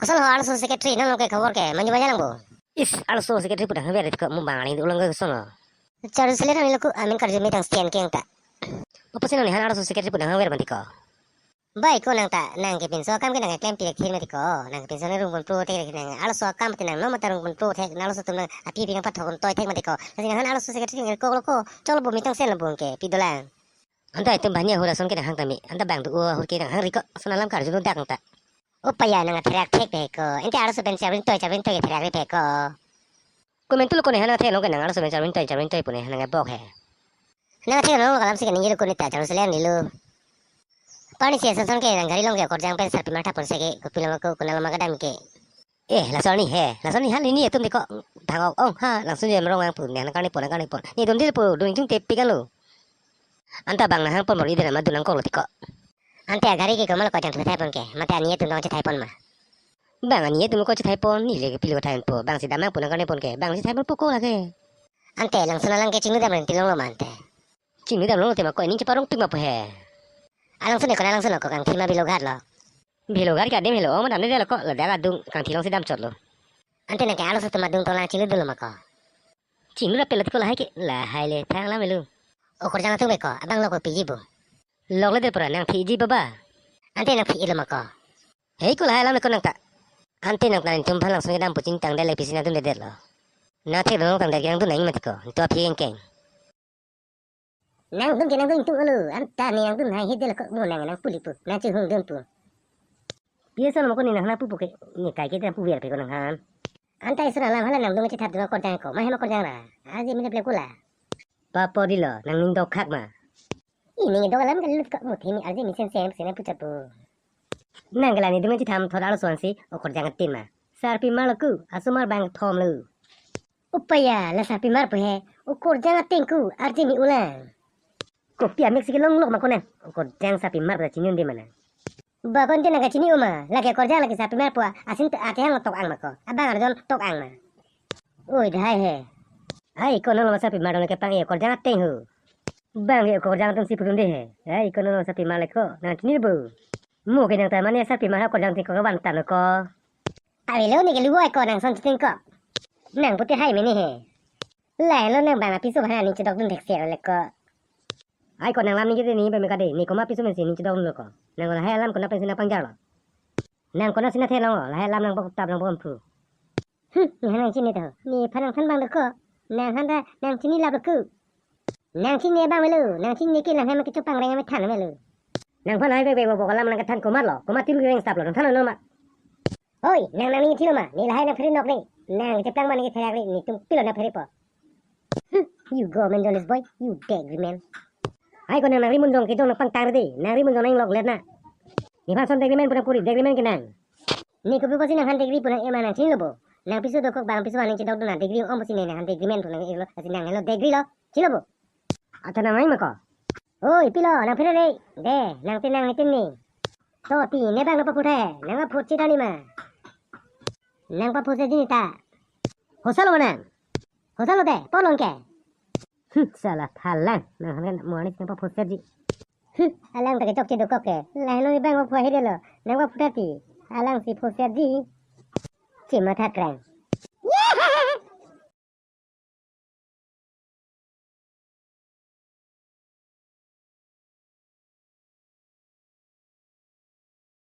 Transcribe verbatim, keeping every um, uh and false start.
Koson ho arloso secretary, nanglo ke khobor ke, manju bajang bo. Is, arloso secretary pu nanghaver ko, mo bang aling ulang ke koson ho. Charju Seleng nanglo ko, amin karju me tang stand keng ta. Opo si nang nehan arloso secretary pu nanghaver mati ko. Bai ko nang ta, nang kepinso akam ke nang keklem pi lek thin mati ko, nang kepinso nang rung pon pro thek nang, arloso akam te nang no mata rung pon pro thek, nang arloso atum nang api api nang pathok pon toi thek mati ko. Lasi nanghan arloso secretary nang kok lo ko, cholo bo me tang stand lo bo ke, pi dolang. Anta itum banyak hura son ke nang hang tame, anta bang do hur ke nang hang riko, son alam karju lo dak ta. O paya nang atherak thek pe ko, ente arloso pen chabrin toi, chabrin toi ke therak re pe ko. Komantu lo ko nehan athek long ke nang arloso pen chabrin toi, chabrin toi pu nehan nang bok he. Nang athek long lo kalam si ke ningje lo ko ne ta Charju Seleng nilo. Pani si ason son ke nang gari long ke Okorjang pen sarpimar thap pon se ke, kopi lo ma ko, konat lo ma kedam ke. Eh, laso arni he, laso arni han ini atum de ko, thang ok ong ha, langsung je merong ang pu, nang karni pon, nang karni pon. Ni dun di pu, dun jung te pi kan lo. Anta bang nang hang pon bor ide nama dun nang kok lo ti ko. Ante agari ke komat lo ko jang thu thai pon ke, mate ani atum dong chethai pon ma. Bang ani atum ko chethai pon, ni le ke pilo thai po, bang si damang pon nang karni pon ke, bang si thai pon po ko lake. Ante langsung alang ke chinglu dam ren tilong lo ma ante. Chinglu dam lo te ma ko ini cheparong pik ma po he. Alangsun ne ko, alangsun lo ko kangthi ma Biloghat lo. Biloghat ke adim helo, o ma dam de lo ko, ladak adung kangthi long si dam chot lo. Ante nang ke arloso atum adung tong lang chinglu dun lo ma ko. Chinglu ra pelo ti ko lahai ke, lahai le thang lam elu. Okorjang atum be ko, abang lo ko piji bo. Lok le de pura nang thiji baba. Ante nang thi lo ma ko. Hei ko lahai lam le ko nang ta. Ante nang ta netum aphan langsung kedam pu chingtang de le pisi nang dun de det lo. Nang thek dong tang det ke nang dun nang mati ko, to aphi keng keng. Nang dun ke nang dun tung ulu, anta ne nang dun hai hit de lo ko mo nang nang puli pu, nang chihung dun pu. Pi ason mo ko ne nang hana pu pu ke, ne kai ke dam pu ver pe ko nang han. Anta ison alam hala nang dun chethap dun Okorjang ko, ma hem Okorjang ra, aje me de ple kula. Papo di lo, nang ning dok khak ma. Ini dok alam ke lut ko mo themi aje me sen sen sen pu chapu. Nang ke la ne dun chethap thot arloso ansi, Okorjang atin ma. Sarpimar lo ku, asomar bang thom lo. O paya, la sarpimar pu he, Okorjang ateng ku, arje me ulang. Kopi amek si kelong lok ma ko nang, Okorjang sarpimar pu ta chini un-e ma nang. Ba ko ante nang kachini o ma, lake Okorjang lake sarpimar pu, asin te ate hang tok ang ma ko, abang arjon tok ang ma. Oi, dahai he. Ai ko nang lo ma sarpimar dong le kepang e Okorjang ateng ho. Bang e Okorjang atum si pudun de he. Ai ko nang lo sarpimar le ko, nang chini bo. Mo ke nang ta mane sarpimar ha Okorjang ateng ko van tan lo ko. Avelo ne ke luwoi ko nang son chitin ko. Nang pute hai mene he. Lahelo nang bang apiso aphan aning chedok dun thek se le ko. Ai ko nang lam ni kete ni ba me kade ni koma apiso men si ning chedok dun lo ko. Nang lahai alam ko na pen si nang pangjar lo. Nang ko na si na the long lo, lahai alam nang bok tap nang bok amphu. Hmm, ne han nang chini to. Nephan nang than bang do ko. Nang han ta nang chini lap lo ko. Nang chini bang melo, nang chini ke nang hem ke chupang reng me than melo. Nangphan hai bek bek bok alam nang kethan komat lo, komat tiru reng stap lo, nang than lo ma. Oi, nang nang ni thilo ma, ne lahai nang phere nok ne, nang cheplang ma ne therak ne, netum pilo nang phere po. Hmm, you go man, Jonas boy, you degri man. Ai ko nang nang rimun jong ke jong nang pangtang de, nang rimun jong nang lok let na. Nephan son degri man pura puri, degri man ke nang. Ne kopi pusi nang han degri pu nang e ma nang chini lo bo. Nang piso dokok bang piso aning chedok dun na degri ong pusi ne nang han degri man pu nang e lo, asi nang helo degri lo, chini lo bo. Acha nang ai ma ko. Oi, pilo, nang phere re. De, nang tin nang nitin ni. To ti, ne bang nang paphut he, nang paphut chita ni ma. Nang paphut se ji ni ta. Hosa lo nang. Hosa lo de, polong ke. Hmm, sala thalang, nang han kan mo ani nang paphut se ji. Hmm, alang ta kechok chedokok ke. Lahelo bang paphut he de lo, nang paphut ti. Alang si phut se ji. Chi matha krang.